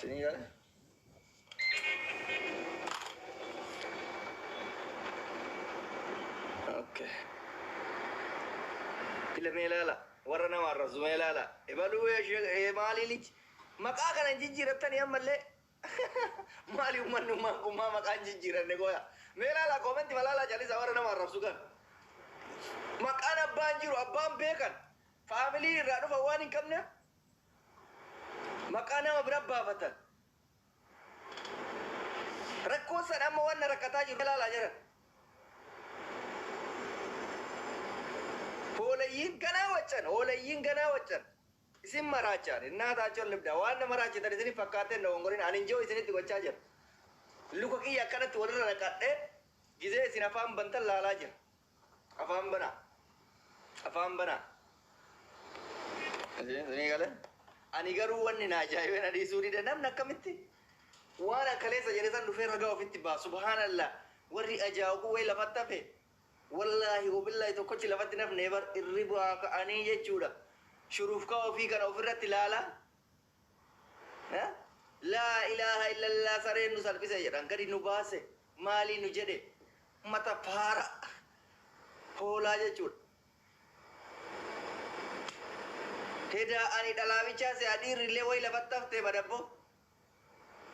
Isinii gale? Okay. Ila mee ilaala. Warra nama arrabsu mee ilaala. Ebaluu maalii lichi. Maqaa kana hin jijjiirattanii ammallee. Maali uummanni ummaan kun maa maqaa hin jijjiiranne gooya. Mee ilaala comment malaalaa calisa warra nama arrabsu kan. Maqaan abbaan jiru abbaan beekan. Family irraa dhufan waan hin qabneef maqaa nama bira baafatan. Rakkoon san amma wanna rakkataa jiru ilaalaa jiran. Hoolayyiin ganaa waccan, hoolayyiin ganaa waccan. Isin maraachaan, innaataachoon libda. Waan na maraachitan isin fakkaateen dogongorin ani injoo isinitti gochaa jira. Luka kiyya akkanatti walirra naqadhee gizee isin afaan bantan laalaa jira. Afaan banaa. Afaan banaa. Isinii galee? Ani garuu wanni na ajaa'ibee na dhiisuu dide, namni akkamitti waan akkaleessa jedhe san dhufee ragaa ofitti ba'a. Subhaanallah, warri ajaa'u kun wayi lafatti hafe. Wallaahi wabillaahi, tokkochi lafatti nafne bar irribaa ka'anii jechuudha. Shurufkaa ofii kana ofirratti ilaalaa. Laa ilaaha illallah, sareen nu salphise jedhan, gadi nu baase, maalii nu jedhe, mata faara hoolaa jechuudha. Hedaa ani dhalaa bichaa se'a, dhiirri illee wayi lafatti haftee badabbo.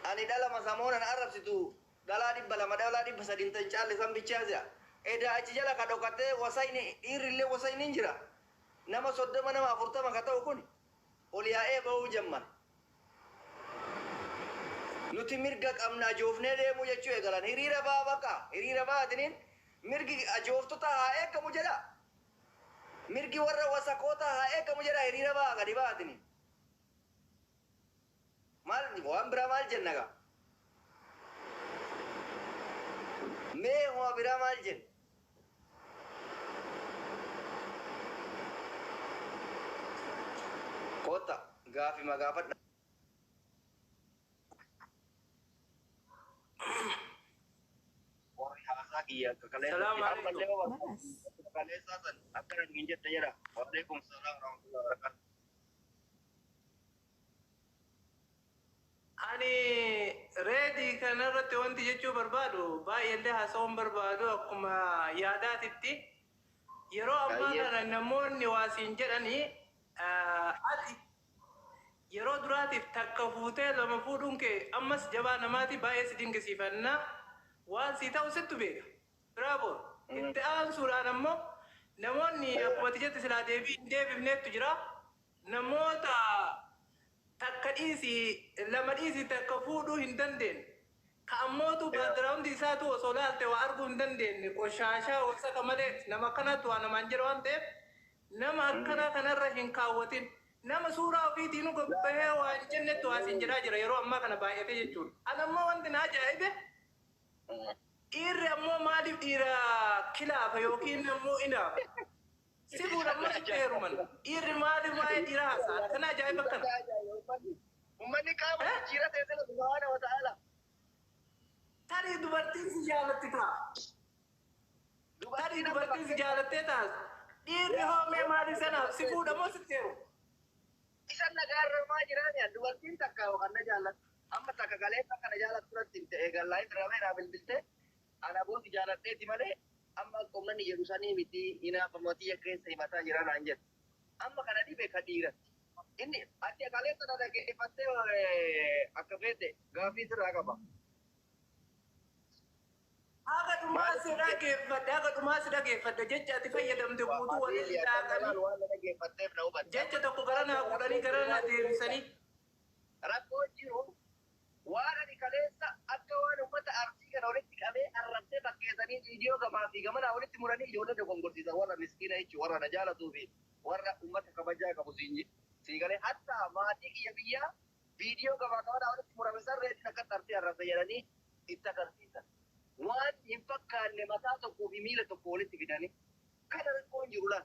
Ani dhalama samoonan arrabsitu dhalaa 200, dhalaa 300 hin caalle san bichaa se'a. Edaa achi jala ka dhokatee wasayni, dhiirri illee wasayni hin jira. Nama 30, nama 40 ka ta'u kun ol yaa'ee ba'uu jammar. Nuti mirga qabna ajoofnee deemuu jechuu eegalan. Hiriira ba'aa, baqa. Hiriira ba'aatiniin mirgi ajooftota haa eegamu jedha. Mirgi warra wasakootaa haa eegamu jedha, hiriira ba'aa, gadi ba'aatiniin. Maal waan biraa maal jenna gaa? Mee homa biraa maal jenna? Kootta gaafima gaafadha. Warri haasaa kiyya akka kaleessatti Salaamu alaikum. ammallee yoo Balas. barbaaddan kaleessaa san akkana nuun jette jedha. Waalaikum salaam warahmatullahi wabarakatuh. Ani reedii kanarratti wanti jechuu barbaadu, baay'eellee haasa'uun barbaadu, akkuma yaadaatitti yeroo ammaa kana namoonni waa siin jedhanii, ati yeroo duraatiif takka fuutee lama fuudhuun kee ammas jabaa namaati, baay'ee si dinqisiifanna, waan sii ta'u sittu beeka. Bravo. Itti aansuudhaan ammoo namoonni akkuma ati jette silaa deebii hin deebifneettu jira. Namoota takka dhiisi, lama dhiisi, takka fuudhuu hin dandeenye. Ka ammootu background isaatu osoo laalte waa arguu hin dandeenye, qoshaashaa wasaka malee, nama akkanaatti waa namaan jedha waan ta'eef nama akkanaa kanarra hin kaawwatin. Nama suuraa ofiitiinuu gabbahee waa hin jennetti waa siin jedhaa jira yeroo ammaa kana baay'atee jechuudha. Ana ammoo wanti na ajaa'ibe, dhiirri ammoo maaliif dhiira kilaafa yookiin ammoo inaafa? Si fuudha ammoo sitti heeruman. Dhiirri maaliif waa'ee dhiiraa haasa'a? Kana ajaa'iba akkana. Uummanni qaama Eh? jijjiiratee sila subhaana wa ta'ala. Tarii dubartiin si jaalatti ta'a. Tarii Dubartiin amma dubartiin si jaalattee taas. Dhiirri hoo mee maaliif sanaaf si fuudha moo sitti heeruma? Isan nagaarramaa jiraani, dubartiin takka yookaan na jaallattu. Amma takka kaleessa akka na jaallattu irratti himte, eegan live irraa naa bilbilte, ana boosi jaaladheeti malee amma akka uummanni jedhu sanii miti, hinaafa tiyya keessa himataa jira naan jedhu. Amma kana dhibe ka dhiiratti. Inni ati kaleessa na dhaggeeffattee akka feete gaaffii sirraa qaba. Haga dhumaa si dhageeffadhe, haga dhumaa si dhageeffadhe, jecha ati fayyadamte guutuu waliin daakanii Waan na dhaggeeffatteef na hubatte. Jecha tokko gara naa fuudhanii gara naa deebisanii. Rakkoo jiru waan ani kaleessa akka waan uummata Arsii kana walitti qabee arrabsee fakkeessanii viidiyoo gamaa fi gamanaa walitti muranii ijoollee dogongorsiisan, warra miskiina jechuun warra na jaalatuu fi warra uummata kabajaa qabu siin sii galee, hatta maatii kiyya biyyaa viidiyoo gamaa gamanaa walitti murame san reediin akkatti Arsii arrabsa jedhanii itti agarsiisan. Waan hin fakkaanne mataa tokkoo fi miila tokko walitti fidanii kana rakkoon jiru laal.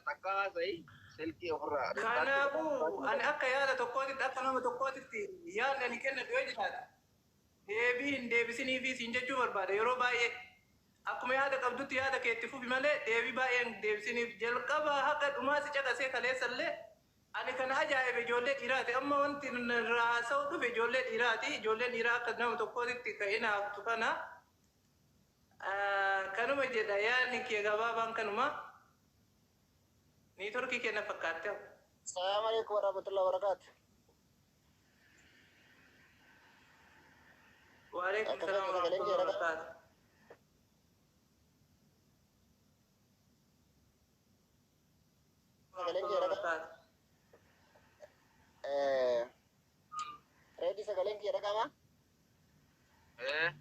Takka haasa'i, silkii ofirraa. Kanaafuu ani akka yaada tokkootitti, akka nama tokkootitti, yaadni ani kennadhu yoo jiraate, deebii hin deebisinii fi siin jechuu barbaada yeroo baay'ee. Akkuma yaada qabdutti yaada kee itti fufi malee deebii baay'ee hin deebisiniif. Jalqaba haga dhumaa si caqasee kaleessallee Ani kana ajaa'ibe ijoollee dhiiraati. Amma wanti irraa haasa'u dhufe ijoollee dhiiraati. Ijoolleen dhiiraa akka nama tokkootti ka hinaaftu kana. Kanuma jedha yaadni kee gabaabaan kanuma. Networkii kenna fakkaatte. Assalamu alaikum warahmatullahi wabarakatuh. Waalaikum Akka salaam fedhe sagaleen warahmatullahi kee wabarakatuh. Sagaleen kee dhagaa. Wabarakatuh. Reedi sagaleen kee dhagama. Eh.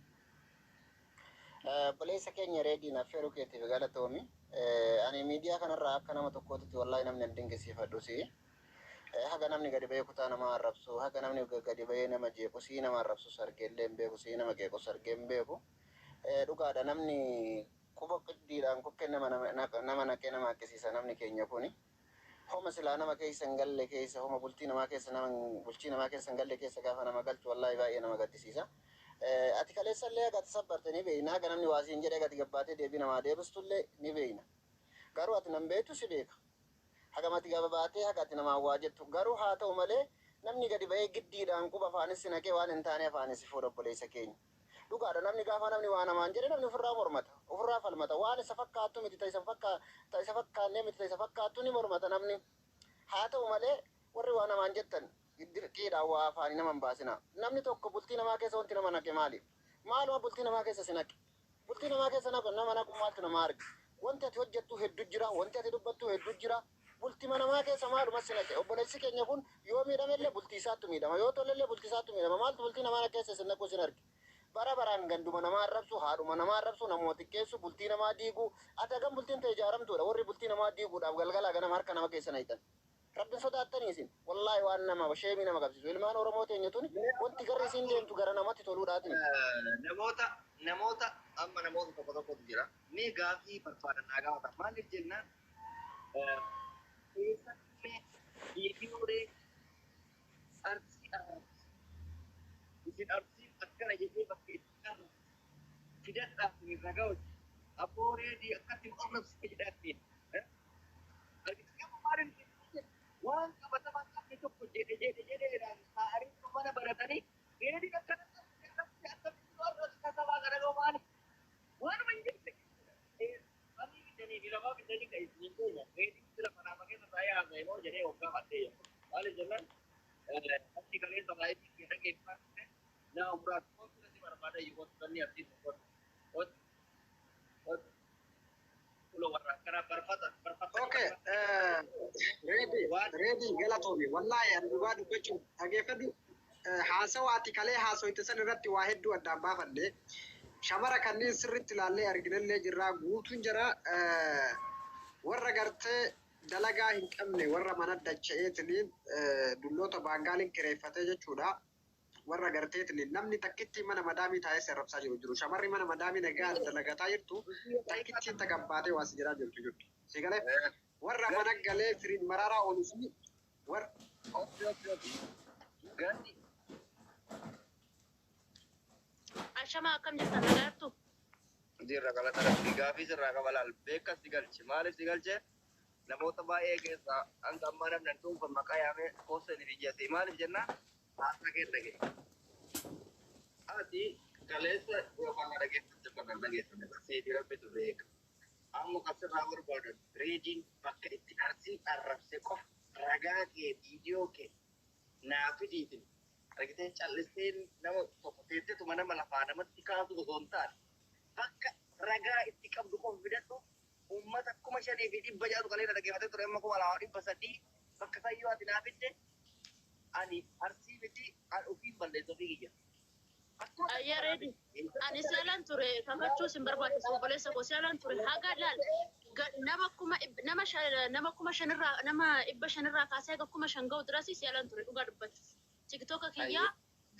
Obboleessa keenya Reediin affeeruu keetiif galatoomi. Ani miidiyaa kanarraa akka nama tokkootitti wallaahi namni an dinqisiifadhu si. Haga namni gadi bahee kutaa nama arrabsu, haga namni gadi bahee nama jeequ, sii nama arrabsus argee hin beeku, sii nama qeequs argee hin beeku. Dhugaadha, namni quba qiddiidhaan kokkee nama nama naqee nama akkisiisa namni keenya kuni. Homa silaa nama keessa hin galle keessa, homa bultii namaa keessa nama bultii namaa keessa hin galle keessa gaafa nama galchu wallaahi baay'ee nama gaddisiisa. Ati kaleessa illee haga ati sabbarte ni beeyna. Haga namni waasiin jedhee gadi gabbaatee deebii namaa deebistullee ni beeyna. Garuu ati nan beektu si beeka. Hagam ati gababaatee haga ati namaa waa jettu. Garuu haa ta'u malee namni gadi bahee giddiidhaan quba afaanis si naqee waan hin taane afaanis si fuudha, obboleessa keenya. Dhugaadha, namni gaafa namni waa namaan jedhe namni ofirraa mormata. Ofirraa falmata. Waan isa fakkaattu miti, ta isa ta isa fakkaannee miti, ta isa fakkaattu ni mormata namni. Haa ta'u malee warri waa namaan jettan dirqiidhaan waa afaanii nama hin baasina. Namni tokko bultii namaa keessa wanti nama naqe maali? Maaluma bultii namaa keessa si naqe? Bultii namaa keessa nama naqu maaltu nama arge? Wanti ati hojjettu hedduu jira. Wanti ati dubbattu hedduu jira. Bultii namaa keessa maaluma si naqe? Obboleessi keenya kun yoo miidhamellee bultii isaattu miidhama. Yoo tolellee bultii isaattu miidhama. Maaltu bultii namaa keessa si naqu sin arge? Bara baraan ganduma namaa arrabsu, haadhuma namaa arrabsu, namoota xiqqeessu, bultii namaa diigu. Ati hagam bultiin ta'e ijaaramtuudha. Warri bultii namaa diiguudhaaf galgalaa ganama harka nama keessa naqxan. Rabbiin sodaattanii isin. Wallaahi waan nama sheemii nama qabsiisu. Ilmaan Oromoo teenya tuni wanti garri isiin deemtu gara namatti toluudhaati miti. Namoota amma namoota tokko tokkotu jira. Mee gaafii barbaadan naa gaafatan. Maaliif jennaan, keessatti viidiyoolee Arsii arrabsu. Isin Arsiin akkana jedhee bakka itti arrabsu. Fidadhaaf isin ragaa hojii. Abboo Reedii akkatti nu arrabsite jedhaatti. Argitanii waan qabatamaa qabne tokko jedhe jedhe jedheedhaan taa'anii mana baratanii Reediin akkana arrabsite, akkamitti nu arrabsite, sabaa kana ga'u maali? Waanuma hin jirre. Samii bitanii fi lafaa bitanii kan isin keenya. Reediin sila manaa keessa taa'ee haasa'e moo jedhee hoggaa fadhee jira. Maaliif jennaan, achi kaleessa baay'ee keessa dhaggeeffate naa umraaf kootu si barbaada yoo wanni Arsii tokko kootu kootu kulo warra akkana barfata barfata. Okay, Reedi, Reedi, galatoomi. Wallaahi ani dhugaa dubbachuuf dhageeffadhu. Haasawa ati kalee haasoyte san irratti waa hedduu addaan baafadhe. Shamara kanneen sirriitti ilaallee arginallee jirraa, guutuun jara warra gartee dalagaa hin qabne, warra mana dacha'eetiniin dulloota baangaaliin kireeffatee jechuudha. Warra garteetiniin namni takkitti mana madaamii taa'ee arrabsaa jiru jiru. Shamarri mana madaamii nagaa dalagataa jirtu takkittiin tagabbaatee waa si jedhaa jirtu jirtu. Si galee warra mana galee firiin maraaraa ooluu fi warra Gandi. Ashamaa, akkam jirtan, nagaa jirtu? Jirra, galata Rabbii. Gaafii sirraa qaba, laal, beekas si galche. Maaliif si galche? Namoota baay'ee keessaa hanga ammaa namni an dhuunfan maqaa yaamee koosanii fi jette. Maaliif jennaan, haasaa kee dhagee. Ati kaleessa yookaan na dhageeffatte bakka dhageeffanne seetii Rabbitu beeka. Amma kan sirraa barbaadan, Reediin bakka itti Arsii arrabse qofa ragaa kee, viidiyoo kee naa fidiitin. Argitee, callistee nama tokko teessetuma nama lafaa namatti kaasu osoo hin taane bakka ragaa itti qabdu qofa fidadhu. Uummata 5600 kaleessa dhaggeeffatee ture, amma 2300. Bakka sayyoo ati naa fidde, ani Arsii miti, ani ofiin balleessa ofii kiyya. Ayyaa Reedi, ani seelan ture, kakachuus hin barbaachisu, obboleessa koo, seelan ture. Haga laal nama 5000rraa, nama 500rraa kaasee haga 5000 ga'u dirasi seelan ture, dhugaa dubbachuuf. TikToka kiyyaa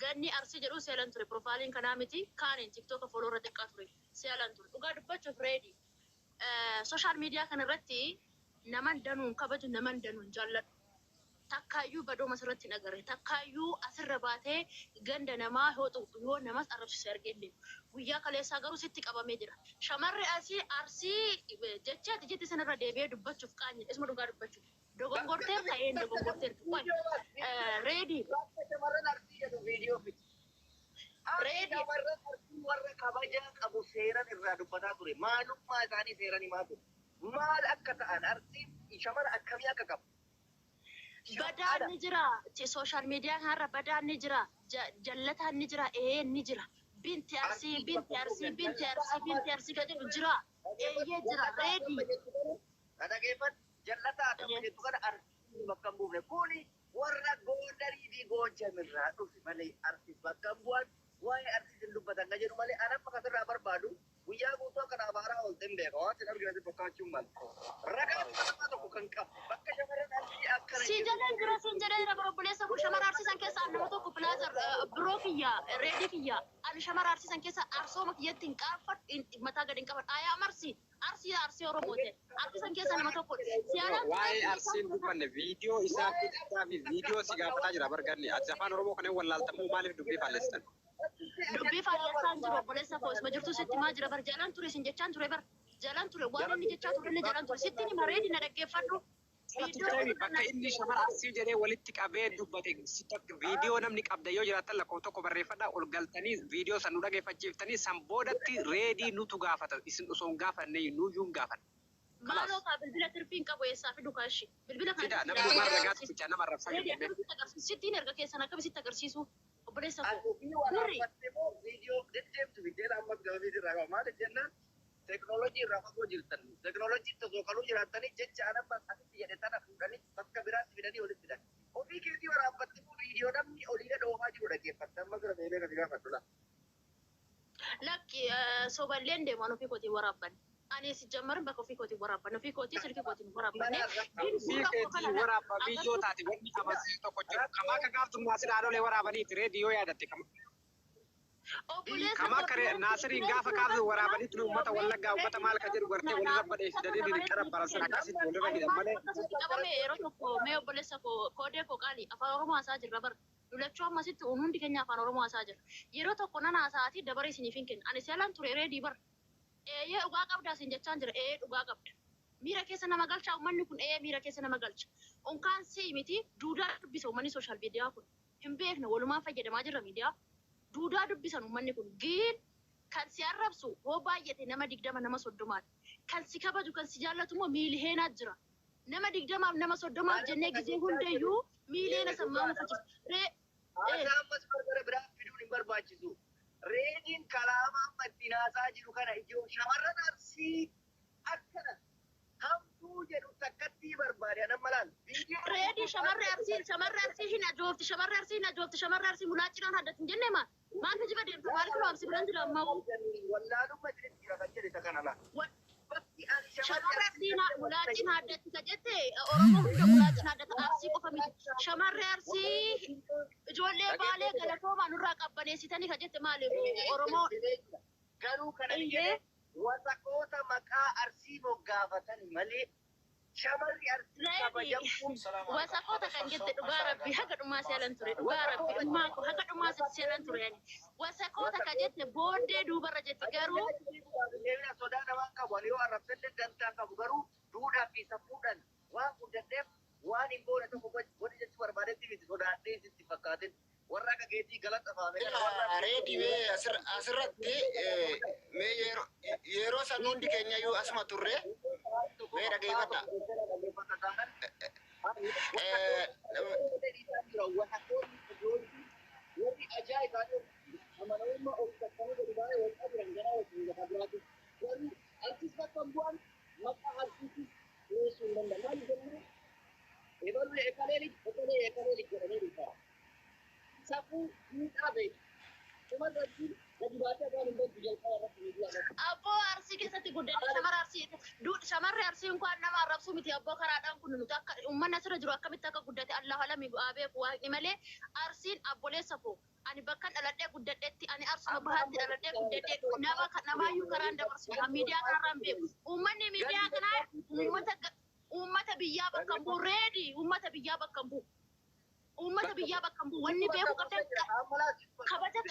ganni Arsii jedhu seelan ture, profileiin kanaa miti, kaaniin TikToka follow xiqqaa ture seelan ture, dhugaa dubbachuuf. Reedi, social media kana irratti naman danuun kabaju, naman danuun jaalladhu. Takkaayyuu badooma asirratti hin agarre. Takkaayyuu asirra baatee ganda namaa yoo tuqxu, yoo namas arrabsisu argee hin beeku. Guyyaa kaleessaa garuu sitti qabamee jira. Shamarri asii Arsii jecha ati jette sanarra deebi'ee dubbachuuf qaanye, isuma dhugaa dubbachuuf. Dogongortee. Dogongorteerta, een dogongorteerta. Qoy reedii Bakka shamarran Arsii jedhu viidiyoo fiti. Reedi. Shamarran Arsii warra kabajaa qabu seeran irraa dubbataa ture. Maalummaa isaanii seeran himaa ture. Maal akka ta'an, Arsiin shamara akkamii akka qabu. Badaan ni jira. Social miidiyaan har'a badaan ni jira. Jallataan ni jira. Ee, ni jira. Binti Arsii, binti Arsii, binti Arsii, binti Arsii kan jedhu jira. Eeyyee, jira. Reedii. Dhaggeeffadhu, jallataa akkama jettu kana Arsii bakka hin buufne. Kuni warra Goondarii fi Goojamirraa dhufe malee Arsii bakka hin bu'an, waa'ee Arsii hin dubbatan kan jedhu malee. Anamma kasirraa barbaadu guyyaa guutuu akka abaaraa oolte hin beeka. Waan sin argina fakkaachuun mala. Ragaa qabatamaa tokko kan qabu bakka shamarran Arsii akkana Si jalaan jira, siin jedhee jira obboleessa koo. Shamara arsiisan keessa nama tokko pilaazer biroo kiyya, reedii kiyya, ani shamara arsiisan keessa arsooma kiyyatti hin qaanfadhu, mataa gadi hin qabadhu. Ayaa marsi Arsii, Arsii Oromooti, arsiisan keessa nama tokko si alaan. Waa'ee Arsiin dubbanne, viidiyoo isaa fidaa fi viidiyoo si gaafataa jira barganne. Ati afaan Oromoo kanneen wallaaltamuu maaliif dubbii faallessitan? Dubbii faallessaan jiru, obboleessa koo, isuma jirtu sitti maa jira bar. Jalaan ture sin jechaan ture bar, jalaan ture. Waan inni jechaa ture inni jalaan ture sitti ni mareedi na dhaggeeffadhu. Viidiyoo Bakka inni shamara Arsii jedhee walitti qabee dubbate viidiyoo namni qabda yoo jiraattan lakkoofsa tokko barreeffadhaa, ol galtanii viidiyoo san nu dhageeffachiiftanii san boodatti reedii nutu gaafata. Isin osoo hin gaafanne nuyyuu hin gaafanne. Maaloo kaa, bilbila tirfiin qabu eessaa fidu kaashi bilbila kana? Fida, namni waan ragaatti ficaa nama arrabsaa Reedi jirtu. akkamitti agarsiisu? Sittiin erga keessan akkamitti agarsiisu, obboleessa koo? Ati Gurri. waraabbatte moo viidiyoo deddeemtu fiddeen ammas gama irraa qaba. Maaliif jennaan, teeknooloojii irraa fagoo jirtan. Teeknooloojii osoo kaluu jiraattanii jecha anamma asitti jedhe tana fuudhanii bakka biraatti fidanii walitti fidan. Ofii keetii waraabbatte moo viidiyoo namni olii dhoofaa jiru dhaggeeffatte? Amma gara deemee kan gaafadhu laa. Lakki, soballeen deeman ofii kootiin waraabban. Ani si jammarin bakka ofii kootiin waraabban. Ofii kootii silkii kootiin waraabbanne. Ofii keetii waraabba viidiyoo taate wanni amansiisu tokko jiru. Kamaa akka gaaftu Naasir haadholee waraabaniiti reedii yoo yaadatte. Obboleessa Kama akka Naasiriin gaafa kaaftu waraabaniitu uummata Wallaggaa, uummata maal ka jedhu gartee walirra badheessitanii diriqara baransan akkasitti walirra hidhan malee. Akkasitti qabame yeroo tokko. Mee obboleessa koo, koodee koo qaali, afaan Oromoo haasaa jirra bara. Lulachuu ammasitti hundi keenya afaan Oromoo haasaa jira. Yeroo tokko nan haasa'atii dabara isiniif hin kenna. Ani seelaan ture reedii bara. Eeyyee, dhugaa qabdaa isin jechaan jira. Ee, dhugaa qabda. Miira keessa nama galcha uummanni kun, ee, miira keessa nama galcha. Unkaan sii miti, duudaa dubbisa uummanni social miidiyaa kun. Hin beekne, walumaan fayyadamaa jirra miidiyaa. Duudaa dubbisan uummanni kun. Giin kan si arrabsu hoo baay'ate nama 20, nama 30ti. Kan si kabaju, kan si jaallatu immoo miiliheenaa jira. Nama 20f nama 30f jennee gizee hundayyuu miiliyoona sammaa mufachiisa. Ree Haasaa ammas barbara biraa fiduun hin barbaachisu. Reediin kalaama amma ittiin haasaa jiru kana ijoo shamarran Arsii akkana hamtuu jedhu takkattii barbaade anan malaan. Reedii, shamarri Arsii, shamarri Arsii hin ajoofti, shamarri Arsii hin ajoofti, shamarri Arsii mulaa cinaan haddatti hin jenne maal? Maal kijiba deemtu? Maal kun absi biraan jira ammaa? Wallaalummaa isinitti jira kan jedhe isa kana laa. Bakki ani Shamarri Arsii mulaa cinaa haddatti ka jette, Oromoo hunda mulaa cinaa haddata, Arsii qofa miti. Shamarri Arsii ijoollee Baalee galatoomaa nurraa qabbaneessitanii ka jette maali? Oromoo Garuu kana jedhe wasaqoota maqaa Arsii moggaafatan malee shamarri Arsii kabajamtuun. Wasaqoota kan jette, dhugaa Rabbi haga dhumaa seelan ture, dhugaa Rabbi dhummaa koo haga dhumaa seelan ture ani. Wasaqoota kan jette booddee duubarra jette garuu. Deemina sodaa namaan qabu, ani yoo arrabsallee dantaa qabu, garuu duudhaa fi safuudhaan waan guddadheef waan hin boone tokko godhi jechuu barbaadetti miti, sodaadhee sitti fakkaatin warra akka keetii galata faame kana warra. Reedi, mee asirratti mee yeroo san hundi keenya iyyuu asuma turre, mee dhageeffadha. Warri ajaa'ibaa amanamummaa of takkanii gadi baay'ee wal jiran gara wajjin lafa biraati. Garuu Arsiis bakka hin bu'an, maqaa Arsiitis dhiyeessuu hin danda'an. Maal jennaan, ebaluun ekalee ekalee ekalee jedhanii dhufa. Safuu duudhaa beeku. Shamarri Arsii gadi baatee afaan hin bantu jalqaba irratti miidiyaa irratti. Abboo, Arsii keessatti guddadhe. Shamara Arsii, shamarri Arsii inkaan nama arrabsuu miti abboo. Karaadhaan kun nuti akka uummanni asirra jiru akkamitti akka guddate Allah alami haa beeku waaqni malee. Arsiin, abboleessa koo, ani bakka dhaladhee guddadhetti, ani Arsuma bahaatti dhaladhee guddadhee, nama namaayyuu karaan dabarsu kan miidiyaa kanarraan beeku. Uummanni miidiyaa kanaa uummata biyyaa bakka hin bu'u, reedi, uummata biyyaa bakka hin bu'u. Uummata biyyaa bakka hin bu'u. Wanni beeku qabdan kabaja,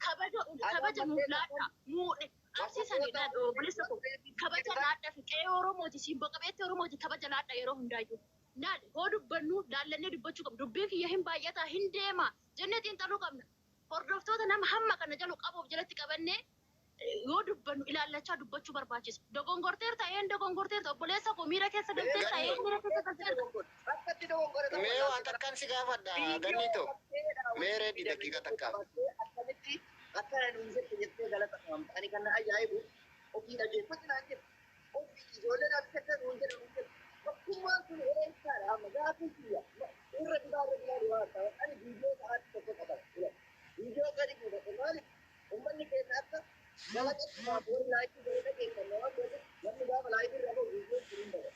kabaja, kabaja nuuf laadha. Muudhe arsiisanii obboleessa koo, kabaja laadha fi qe'ee Oromooti, simboo qabeetti Oromooti, kabaja laadha yeroo hundaayyuu. Naal hoo dubbannu laallannee dubbachuu qabna. Dubbiin kiyya hin baay'ataa hin deema jennee xiinxaluu qabna. Hordoftoota nama hamma kana jalu qabuuf jalatti qabannee yoo dubbannu ilaallachaa dubbachuu barbaachisa. Dogongorteerta een dogongorteerta obboleessa koo miira keessa galteerta een miira keessa galteerta. Bakkatti dogongore ta'uu Mee waan takkaan si gaafadha Gannito. Mee Reedi daqiiqa takkaaf. Akkamitti akkana nuun jette jettee galata qabamta. Ani kan na ajaa'ibu ofii dhageeffatti naan jedhu. Ofii ijoolleen akka nuun jedhu nuun jedhu. Tokkummaan sun eessaadha amma gaafii kiyya. Irra dibaa irra dibaa dibaa ta'a. Ani viidiyoo sa'aatii tokko qaba. Viidiyoo gadi buufate maaliif uummanni keenya akka galaqatti maaf warri laayikii godhee dhageeffanne waan ta'eef namni gaafa laayikii irra bahu viidiyoo sun hin bada.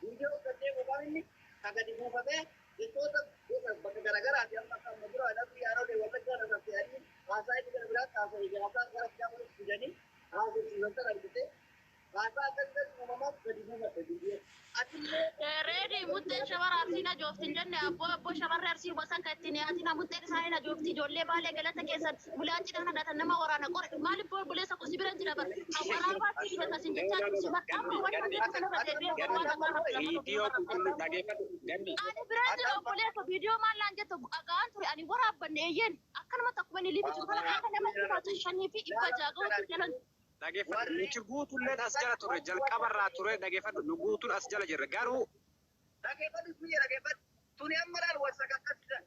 Viidiyoo gadi buufame inni ka gadi buufatee jechoota gosa bakka garagaraati amma akka amma dura namni yeroo wallaggaa irra fe'anii haasaa inni gara biraatti haasa'e haasaa gara biraa walitti fidanii haasofsiisan sana argite haasaa akkas uumamaaf gadi buufate viidiyoo. Atillee Reedi muxxeen shamara arsii na joofti hin jenne abboo abboo shamarri arsii wasan kan ittiin dhiyaatina muxxeen isaanii na joofti ijoollee baalee galata keessan bulaan cidha kana dhatan nama waraana qore maaliif obboleessa koo si bira jira bar waraabaa si dibata sin jechaa jiru si bar amma wani hojjetu kana irra deebi'ee waan akka Viidiyoo qulqulluu dhageeffadhu Ganni. Ani bira jira obboleessa viidiyoo maal naan jettu dhagaan ture ani waraabbanne eeyyeen akkanumatti akkuma inni liifi jiru kana akka nama 5600 gahuutti jalan. Dhageeffadhu nuti guutulleen as jala turre jalqabarraa ture dhageeffadhu nu guutuun as jala jirre garuu dhageeffadhu biyya dhageeffadhu tuni amma laal wasa kakkasisan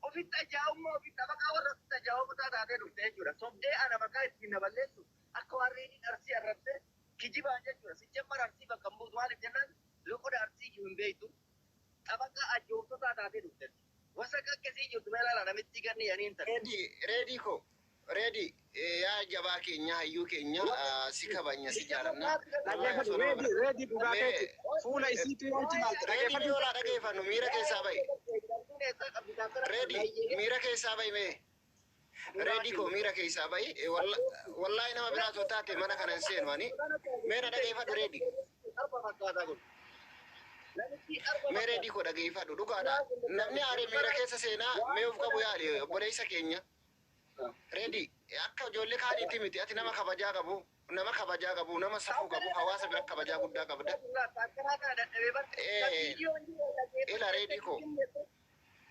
ofitti ajaa'ummaa ofitti maqaa warra ofitti ajaa'ummaa taatee dhufte jechuudha. Sobdee ana maqaa ittiin na balleessu akka waan reediin arsii arrabse kijibaan jechuudha. Sijjammar arsii bakka hin buutu maaliif jennaan loqoda arsii iyyuu hin beektu xabaqaa ajoomtotaa taatee dhufte. Wasa kakkasii jirtu mee laala namitti ganni yanii hin taane. Reedi reedii koo reedi yaa jabaa keenya hayyuu keenya si kabanya si jaalanna. Dhageeffadhu Reedi Reedi dhugaa keeti fuula isiitu yoo achi ilaalte Reedi dhageeffadhu. yoo laa dhageeffannu miira keessaa bahi. Reedi miira keessaa bahi mee. Reedi koo miira keessaa bahi. Wallaahi nama biraa osoo taate mana kana hin seenu ani. Mee na dhageeffadhu Reedi. Mee Reedi koo dhageeffadhu dhugaadha. Namni aare miira keessa seenaa mee of qabu yaali obboleessa keenya. Reedi akka ijoollee kaaniitti miti ati nama kabajaa qabu nama kabajaa qabu nama safuu qabu hawaasa bira kabajaa guddaa qabda. Ila Reedi koo.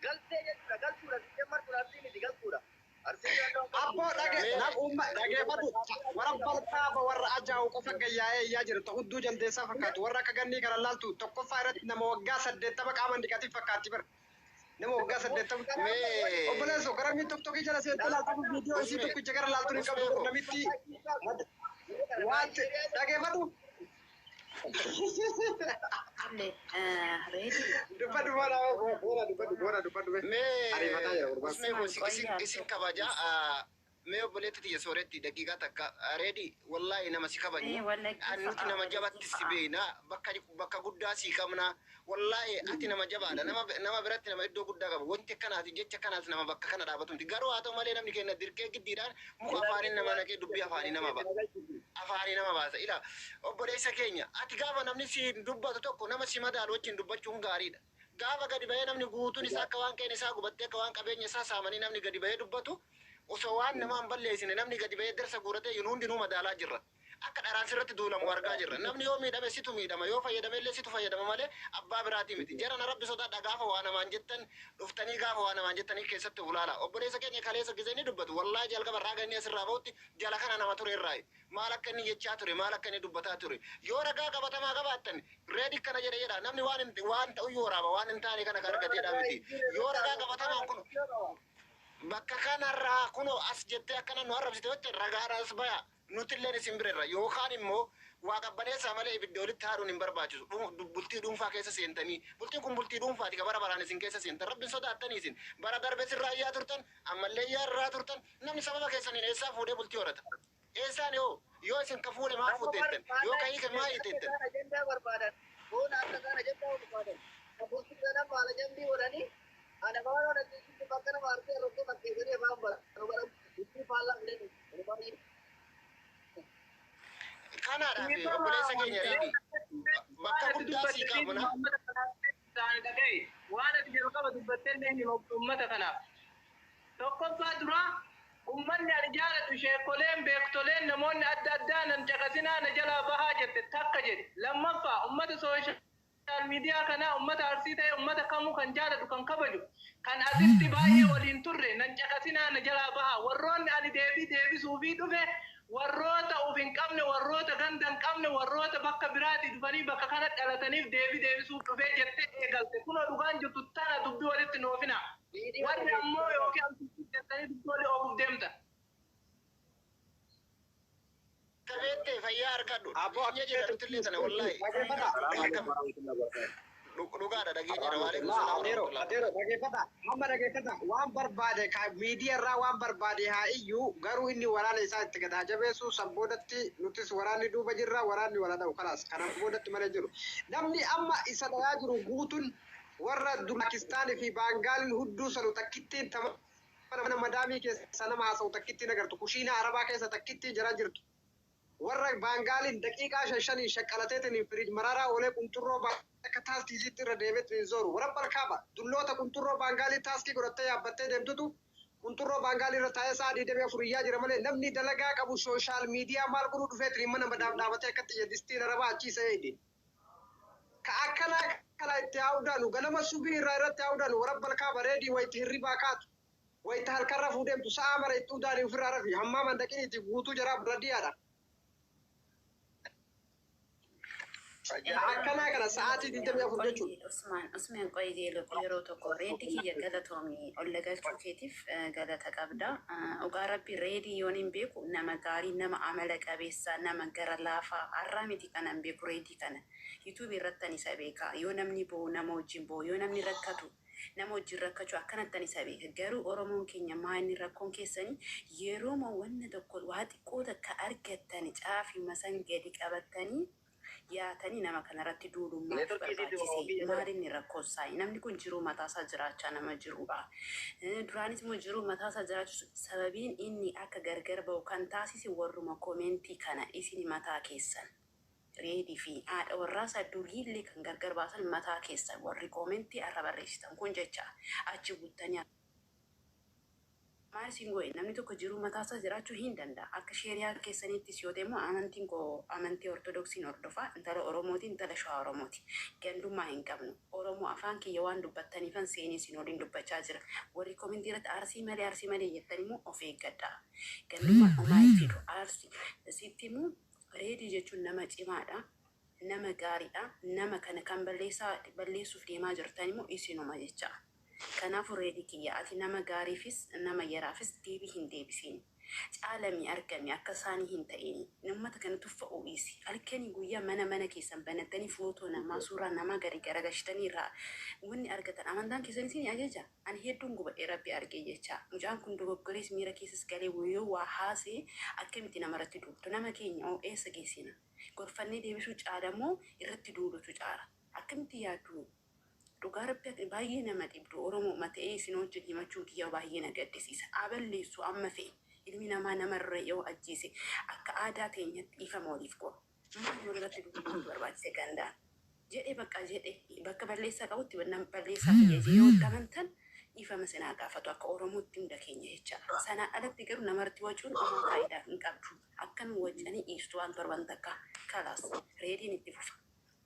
Galtee jechuudha galtuudha sijjammar arsii miti galtuudha. Abboo dhage nam umma dhageeffadhu warra balkaaba warra ajaa'u qofa gayyaa'ee iyyaa jiru ta'u hudduu jaldeessaa fakkaatu warra akka gannii kana laaltu tokkoffaa irratti nama waggaa 80 qaama hin dhiqatin fakkaatti bara. Nama waggaa 80. Mee Obboleessoo gara miin tokkokkii jala seentee laaltu viidiyoo isii tokkicha gara laaltu hin qabdu namitti waan dhageeffadhu. Reedi. Dubbadhu boona boona dubbadhu boona dubbadhu. Mee Ariifataa jira gurbaan. Usmee koo isin kabaja mee obboleetti tiyya sooretti daqiiqaa takka Reedi wallaahi nama si kabaju nuti nama jabatti si beekna bakka bakka guddaa si qabna wallaahi ati nama jabaadha nama nama biratti nama iddoo guddaa qabu wanti akkanaati jecha akkanaas nama bakka kana dhaabatu miti garuu haa ta'u malee namni keenya dirqee giddiidhaan muka afaaniin nama naqee dubbii afaanii nama ba afaanii nama baasa ila obboleessa keenya ati gaafa namni si dubbatu tokko nama si madaalu wajjin dubbachuun gaariidha. Gaafa gadi bahee namni guutuun isaa akka waan qeen isaa gubattee akka waan qabeenya isaa saamanii namni gadi bahee dubbatu osoo waan nama hin balleessine namni gadi bahee darsa guuratee yeroo hundinuu madaalaa jirra. Akka dharaan sirratti duulamu argaa jirra. Namni yoo miidhame situ miidhama yoo fayyadame illee situ fayyadama malee abbaa biraatii miti. Jara na rabbi sodaadha gaafa waa namaan jettan dhuftanii gaafa waa namaan jettanii keessatti ulaala. Obboleessa keenya kaleessa gisee ni dubbatu. Wallaahi jalqaba irraa ganni asirraa bahutti jala kana nama ture irraayi. Maal akka inni jechaa ture maal akka inni dubbataa ture. Yoo ragaa qabatamaa qabaattan Reedi kana jedhe jedha namni waan hin waan ta'uyyuu waraaba waan hin taane kana kan argateedha miti. Yoo ragaa qabatamaan kun bakka kanarraa kunoo as jettee akkana nu arrabsite jette ragaadhaan as baya nuti illeen isin bira irra yookaan immoo waa qabbaneessaa malee ibidda walitti haaduun hin barbaachisu. Bultii dhuunfaa keessa seentanii bultiin kun bultii dhuunfaati ka bara baraan isin keessa seentan rabbiin sodaattanii isin bara darbe sirraa iyyaa turtan ammallee iyyaa irraa turtan namni sababa keessaniin eessaa fuudhee bultii horata. Eessaan yoo yoo isin ka fuudhe maa fuudheettan yoo ka hiike maa hiiteettan. Ajandaa barbaadan foon akka isaan ajandaa barbaadan bultii sana maala jambii godhanii ana baala godhanii bakka nama arsee irratti fakkeessanii afaan bara bara bultii faallaa fidanii baay'ee. Kanaadhaaf obboleessa keenya Reedi bakka guddaa sii qabna. Waan ati jalqaba dubbattee illee hima uummata kanaaf. Tokkoffaa dura uummanni ani jaaladhu sheekoleen beektoleen namoonni adda addaa nan caqasinaa na jalaa bahaa jette takka jedhe. Lammaffaa uummata sooshaal Miidiyaa kanaa ummata Arsii ta'e, ummata kamuu kan jaalatu, kan kabaju, kan asitti baay'ee waliin turre nan caqasinaa, na jalaa baha. Warroonni ani deebii deebisuufii dhufe warroota uf hin qabne, warroota ganda hin qabne, warroota bakka biraatii dhufanii bakka kana dhalataniif deebii deebisuuf dhufee jettee eegalte. Kunoo dhugaan jirtu tana, dubbii walitti noofina. Warri ammoo yookiin amsitti jettanii dubbii walii oofuuf deemta. Qabeette fayyaa argadhu. Abboo Dhageenya jira nuti illee tana wallahi. Dhageeffadha. Dhugaadha, dhageenya jira. Waalaikum Laa salaam adeero warahmatullahi. adeero, dhageeffadha, amma dhageeffadha. Waan barbaade ka miidiyaa irraa waan barbaade haa iyyuu, garuu inni waraana isaa itti gad haa jabeessu. San boodatti nutis waraanni duuba jirra, waraanni wala dha'u kalaas. Kana boodatti malee jiru namni amma isa dhayaa jiru guutuun warra Pakistaanii fi Baangaaliin hudduu sanu takkittiin tama mana madaamii keessa nama haasa'u takkittiin agartu, kushiinaa arabaa keessa takkittiin jara jirtu. Warra Baangaaliin daqiiqaa shan shaniin shaqqalateetiin firiij mararaa oolee qunxurroo akka taaskiisitti irra deemeetiin zooru. Warra barkaaba dulloota qunxurroo Baangaalii taaskii godhattee yaabbattee deemtutu qunxurroo Baangaalii irra taa'ee sa'a 24 iyyaa jira malee, namni dalagaa qabu social media maal godhuu dhufeetiin mana madaam dhaabatee akkatti iyya distiin arabaa achii isa eegi. Ka akkanaa kana itti haa udaanu, ganama subii irraa irratti haa udaanu. Warra balkaa bareedii wayitti hirribaa kaatu, wayitti halkan rafuu deemtu, sa'a mara itti udaanii ofirraa rafi hammaa mandaqiniiti guutuu jaraa biradiyaadha. Akkanaa kana sa'aatii 24 jechuudha. Usmaan, Usmaan, qoy yeroo tokko. Reeddi kiyya, galatoomii, olla galchuu keetiif galata qabda. Dhugaa rabbi, Reedii yoon hin beeku nama gaarii, nama amala qabeessa, nama gara laafaa har'aa miti kanan beeku. Reedii kana YouTube irratti isa beeka. Yoo namni bo'u nama wajjin bo'u, yoo namni rakkatu nama wajjin rakkachuu akkanattan isa beeka. Garuu Oromoon keenya maa inni rakkoon keessanii yeroo wanna tokko waa xiqqoo takka argattan caafii masan gadi qabattanii yaatanii nama kanarratti duulummaaf Networkii isiitti barbaachise. Maalinni rakkoonsaa namni kun jiruu mataasaa jiraachaa nama jirudha. Duraanis immoo jiruu mataasaa jiraachuu sababiin inni akka gargar ba'u kan taasise warruma commentii kana, isin mataa keessan. Reedii fi haadha warraasaa duriillee kan gargar baasan mataa keessan, warri commentii har'a barreessitan kun jecha achi guuttanii. Maal isin godhe? Namni tokko jiruu mataasaa jiraachuu hin danda'a. Akka sheeriyaa keessaniittis yoo ta'e immoo amantiin koo amantii Ortodoksiin hordofaa, intala Oromooti, intala Shawaa Oromooti. Gandummaa hin qabnu. Oromoo afaan kiyya waan dubbattaniifan seenee isin waliin dubbachaa jira. Warri commentii irratti Arsii malee, Arsii malee jettan immoo of eeggadha. Gandummaan homaa hin fidu. Arsii sitti immoo Reedii jechuun nama cimaadha. Nama gaariidha. Nama kana kan balleessaa balleessuuf deemaa jirtan immoo isinuma jecha. Kanaafuu Reedii kiyya, ati nama gaariifis nama yaraafis deebii hin deebisiin. Caalamii argami, akka isaanii hin ta'in. Uummata kana tuffa'uu dhiisi. Halkanii guyyaa mana mana keessan banattanii footoo namaa, suuraa namaa gadi garagalchitanii irraa wanni argatan amantaan keessan isin ajaja. Ani hedduun gubadhee rabbi argee jecha. Mucaan kun dogoggorees miira keessas galee yoo waa haasee akkamitti namarratti duultu? Nama keenya oo eessa geessina? Gorfannee deebisuu caalamoo irratti duulutu caala? Akkamitti yaaddu? Dhugaa rabbi, baay'ee nama dhibdu. Oromoo ta'ee isin wajjin himachuun kiyya baay'ee na gaddisiisa. Aballeessu amma fe'e. Ilmi namaa namarra yoo ajjeese akka aadaa teenyatti dhiifama waliif godha. Maal walirratti duuluun barbaachise gandaan? Jedhe bakka jedhe, bakka balleessaa qabutti balleessaa kiyya jee yoo itti amantan dhiifama sinaa gaafatu akka Oromootti hunda keenya jecha. Sanaa alatti garuu namarratti wacuun homaa faayidaa hin qabdu. Akkanuma wacanii dhiistu waan torban takka kalaas Reediin itti fufa.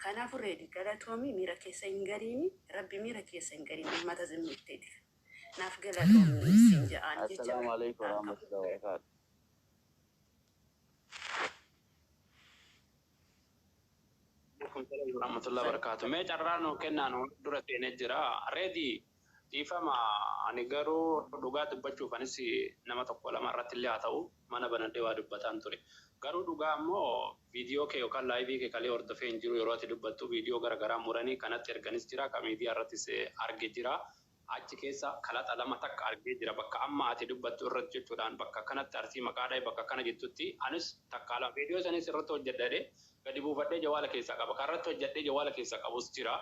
Kanaafuu Reedii, galatoomii, miira keessa hin galiini, rabbi miira keessa hin galiin uummata zimmitteetiif. Naaf galatoomii sin ja'aan jecha. Assalaamu alaikum warahmatullahi wabarakatuh. Warahmatullahi wabarakatuh. Mee carraa nuu kennaa, nu dura seenee jira. Reedii, dhiifama, ani garuu dhugaa dubbachuuf anis nama tokko lama irratti illee haa ta'u mana banadhee waa dubbataan ture. Garuu dhugaa ammoo viidiyoo kee yookaan liveii kee kalee hordofee hin jiru. Yeroo ati dubbattu viidiyoo garaagaraa muranii kanatti erganis jira, ka miidiyaa irrattis arge jira. Achi keessa kalaxa lama takka argee jira, bakka amma ati dubbattu irratti jechuudhaan, bakka kanatti Arsii maqaa dhahe, bakka kana jettutti anis takka lama viidiyoo sanis irratti hojjedhee gadi buufadhee jawaala keessaa qaba. Kan irratti hojjedhee jawaala keessaa qabus jira.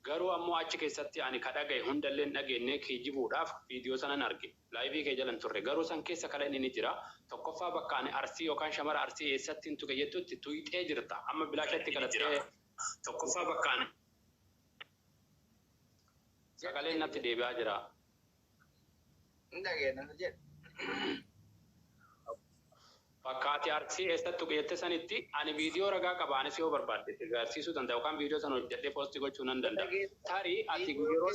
Garuu ammoo achi keessatti ani ka dhagaye hundallee hin dhageenye, kijibuudhaaf viidiyoo sanan arge. Liveii kee jalan turre. Garuu san keessa kala inni ni jira. Tokkoffaa, bakka ani Arsii yookaan shamara Arsii eessatti hin tuqe jettutti tuyxee jirta. Amma bilaashatti kalattee tokkoffaa bakka ani sagaleen natti deebi'aa jira. Hin dhageenya jedhe. Bakka ati Arsii eessattu geette sanitti ani viidiyoo ragaa qaba, anis yoo barbaadde agarsiisuu danda'a yookaan viidiyoo sana hojjedhee post gochuu nan danda'a. Tarii ati yeroo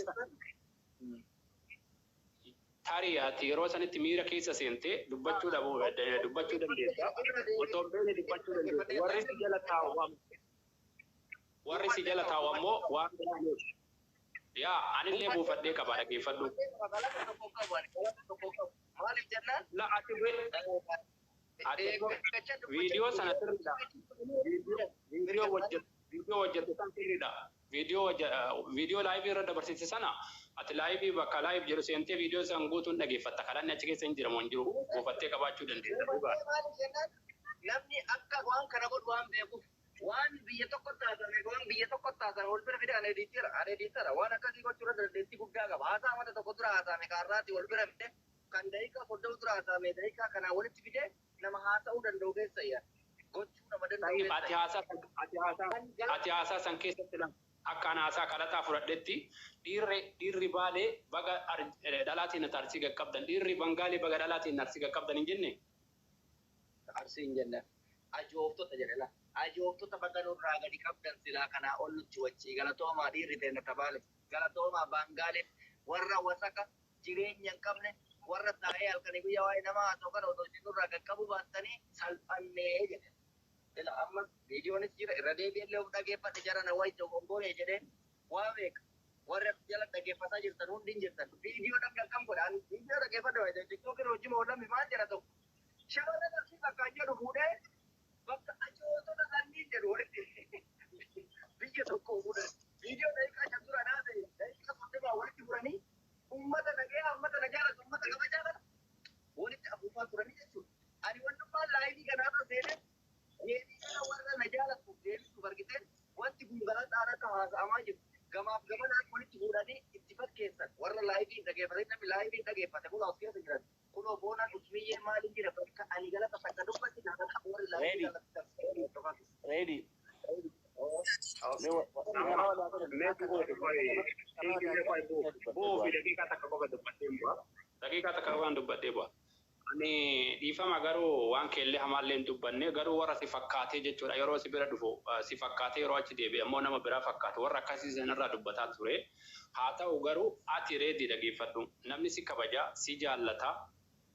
tarii ati yeroo sanitti miira keessa seentee dubbachuu dhabuu dubbachuu dandeessa. Otoo hin beekne dubbachuu dandeessa. Warri si jala taa'u ammoo waan biraa beeku. Yaa, anillee buufadhee qaba, dhaggeeffadhu. Maaliif jennaan La ati ati viidiyoo sana sirriidha. Viidiyoo hojjette san sirriidha. Viidiyoo live irra dabarsite sana ati live bakka live jedhu seentee viidiyoo san guutuun dhageeffatta. Kadhanni achi keessa hin jiramu hin jiru. Buufattee qabaachuu dandeessa. Dhugaadha. Maaliif jennaan, namni akka waan kana godhu waan beekuuf, waan biyya tokko taasifame, waan biyya tokko taasifame wal bira fide. Ani editor, ani editor waan akkasii gochuu irra dandeettii guddaa qaba. Haasaa mata tokko dura haasa'ame kaarraatti wal bira fide, kan daqiiqaa 30 dura haasa'ame daqiiqaa kanaa walitti fide, nama haasa'uu danda'u keessa yaa gochuu nama danda'u Tayyib, keessa. Ati haasaa san keessatti akka ana haasaa kadhataa fudhadhetti, dhiirri Baalee baga dhalaatiin Arsii qaqqabdan, dhiirri Bangaalee baga dhalaatiin Arsii qaqqabdan hin jenne. Arsii hin jenne, ajooftota jedhe la. Ajooftota baga nurraa gadi qabdan, silaa kanaa ol nutti wachii. Galatoomaa dhiirri teenya tabaale, galatoomaa Baangaalee, warra wasaka jireenya hin qabne, warra taa'ee halkanii guyyaa waa'ee namaa haasa'u kana otoo isin nurraa qaqqabuu baattanii salphannee jedhe. Ila amma viidiyoonis jira, irra deebi'ellee of dhageeffadhe. Jara na wayi dogongoree jedhee waa beeka. Warra jala dhageeffataa jirtan hundi hin jirtan. Viidiyoo dhabne akkam godha? Ani viidiyoo dhageeffadhe wayi TikTok irra hojii oolame maal jedha tokko. Shamarran Arsii bakka jedhu fuudhee bakka ajootota kanneen jedhu walitti biyya tokko fuudhan. Viidiyoo daqiiqaa 5 dura naa ta'e daqiiqaa 30 walitti furanii uummata nagaya, uummata na jaalatu, uummata kabajaa kana walitti afuufaa turanii jechuudha. Ani wannummaan live kanaarra seenee deebii kana warra na jaalatu deebisuuf argiteen, wanti kun galataan akka haasa'amaa jiru gamaaf gamanaan walitti fuudhanii itti fakkeessan. Warra live hin dhageeffate, namni live hin dhageeffate kun as keessa jiran kunoo boonaan usmiyyee maaliin jira, bakka ani galata takka dubbatti nama qabu warri live Ready. galata. Ready. Mee bu'uu fi daqiiqaa takka qofa dubbadhee bu'a. Daqiiqaa takka qofaan dubbadhee bu'a. Ani dhiifama garuu waan keellee hamaallee hin dubbanne, garuu warra si fakkaatee jechuudha, yeroo si bira dhufu si fakkaatee, yeroo achi deebi'e ammoo nama biraa fakkaatu, warra akkasii sanarraa dubbataa ture. Haa ta'u garuu ati reedii dhageeffadhu. Namni si kabaja, si jaallata,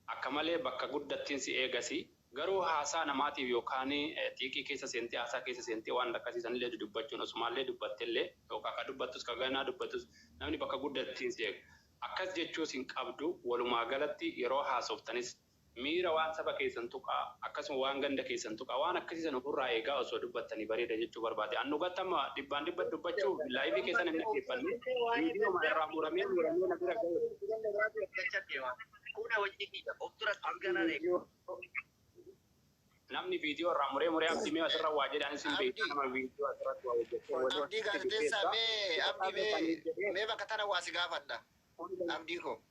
akka malee bakka guddattiin si eegasi. Garuu haasaa namaatiif yookaan xiiqii keessa seentee, haasaa keessa seentee waan akkasii sanillee dubbachuun osumaallee dubbattellee yookaan ka dubbattus ka ganaa dubbattus, namni bakka guddattiin si eega. Akkas jechuus hin qabdu. Walumaa galatti yeroo haasoftanis miira waan saba keessan tuqaa, akkasuma waan ganda keessan tuqaa, waan akkasii sana ofirraa eegaa osoo dubbattanii bareeda jechuu barbaade. An dhugatti amma dhibbaan dhibba dubbachuu live keessan hin dhaggeeffanne, viidiyoo irraa muramee muramee na bira ga'e. Kuna hojii kiyya of dura ganaan eega. Namni viidiyoo irraa muree muree abdii mee asirra waa jedhan isin beektu, nama viidiyoo asirratti waa hojjetee Abdii gaazexeessaa, mee Abdii, mee bakka tana waa si gaafadha. Abdii ko.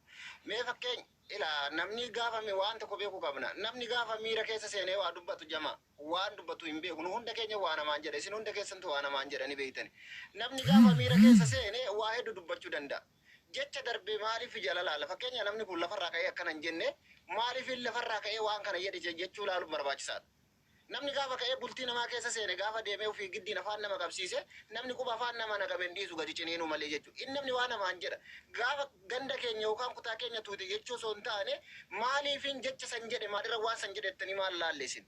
Mee fakkeenya ila namni gaafa waan tokko beekuu qabna. Namni gaafa miira keessa seenee waa dubbatu jama waan dubbatu hin beeku. Nu hunda keenya waa namaan jedha. Isin hunda keessantu waa namaan jedha ni beektani. Namni gaafa miira keessa seenee waa hedduu dubbachuu danda'a. Jecha darbe maaliif jala laala? Fakkeenya namni kun lafarraa ka'ee akkana hin jenne, maaliif lafarraa ka'ee waan kana jedhe jechuu laaluun barbaachisaadha. Namni gaafa ka'ee bultii namaa keessa seene, gaafa deemee ofii giddiin afaan nama qabsiise, namni quba afaan nama naqame hin dhiisu gadi ciniinuu malee jechuudha. Inni namni waa namaan jedha. Gaafa ganda keenya yookaan kutaa keenya tuute jechuu osoo hin taane, maaliifin jecha san jedhe, maalirra waan san jedhe jettanii maal laalleessin?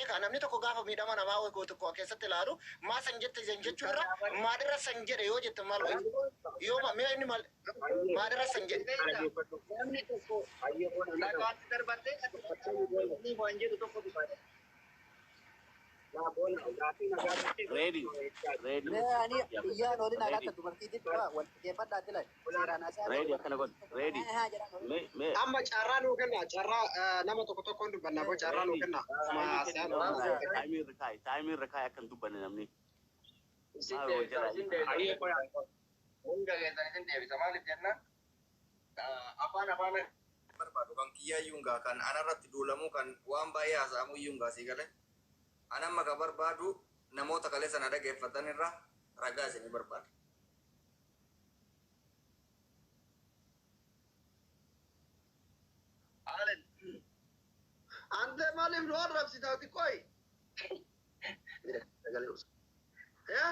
Egaa namni tokko gaafa miidhama namaa tokko keessatti ilaalu, maa san jette jechuu irra maalirra san jedhe yoo jette maal wayya? Yoo mee inni maal maalirra san jedhe? Namni tokko lagaatti darbattee inni waan jedhu tokko dubbata. Ready. Ready. Mee ani iyyaan olin alatta dubartii xiqqaa wal dhaggeeffadhaa jira. Seeraan haasa'aa. Ready akkana godhi. Ready. Mee mee. Amma carraa nuu kenna. Carraa nama tokko tokkoon dubbanna boo, carraa nuu kenna. Amma haasa'aa nuu Time irra kaa'i. Time irra kaa'i akka hin dubbanne namni. Isin deebisa, isin deebisa. Hunda keessan isin deebisa. Maaliif jennaan afaan afaan barbaadu kan kiyyaa iyyuu kan anarratti duulamuu, kan waan baay'ee haasa'amuu iyyuu sii galee. An amma ka barbaadu namoota kalee sana dhageeffatan irra ragaa isinii barbaada. Haalan. Ante maaliif nu arrabsitaati qoy? Sagalee usa. Eh?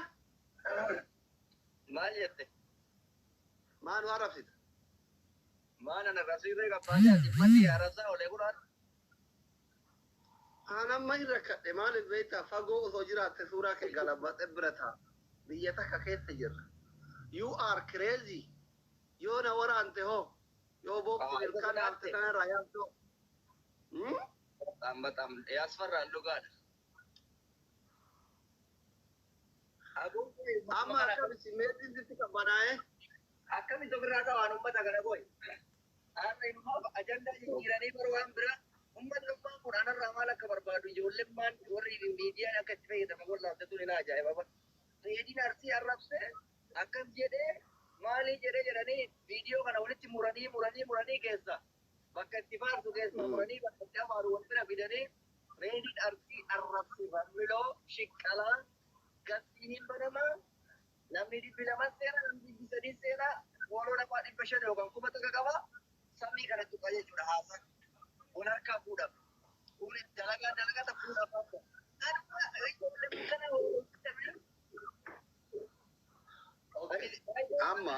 Maal jette? Maa nu arrabsita? Maal ana arrabsiisee qabbaatee ati manni arrabsaa olee kun Aan amma hin rakkadhe maaliif beektaa fagoo osoo jiraatte suuraa kee galabaxee bira taa'a. Biyya takka keessa jirra. You are crazy. Yoo na waraante hoo yoo boobsi ilkaan haafte kanarraa yaabdoo. በጣም በጣም ያስፈራል። dhugaadha. Amma akkamitti meetiin sitti qabbanaa'e? Akkamitti ofirraa qabaan uummata kana goy? Har'a immoo ajandaa jijjiiranii bara waan biraa uummanni ummaan kun anarraa maal akka barbaadu ijoolleen maan warri miidiyaan akka itti fayyadaman wallaalte tun ina ajaa'iba bara. Reediin Arsii arrabsee akkas jedhee maalii jedhee jedhanii viidiyoo kana walitti muranii muranii muranii keessa bakka itti faarsu keessa muranii bakka itti abaaru wal bira fidanii reediin Arsii arrabse barmiloo shiqqalaa gastiin hin banamaa namni 200 seera namni 300 seera booloo namaa 500 yookaan 1000 qaba samii kana tuqa jechuudha haasaa wal harkaa fuudhama. Kun dalagaa dalagaa fuudhaa baasa. Kana Amma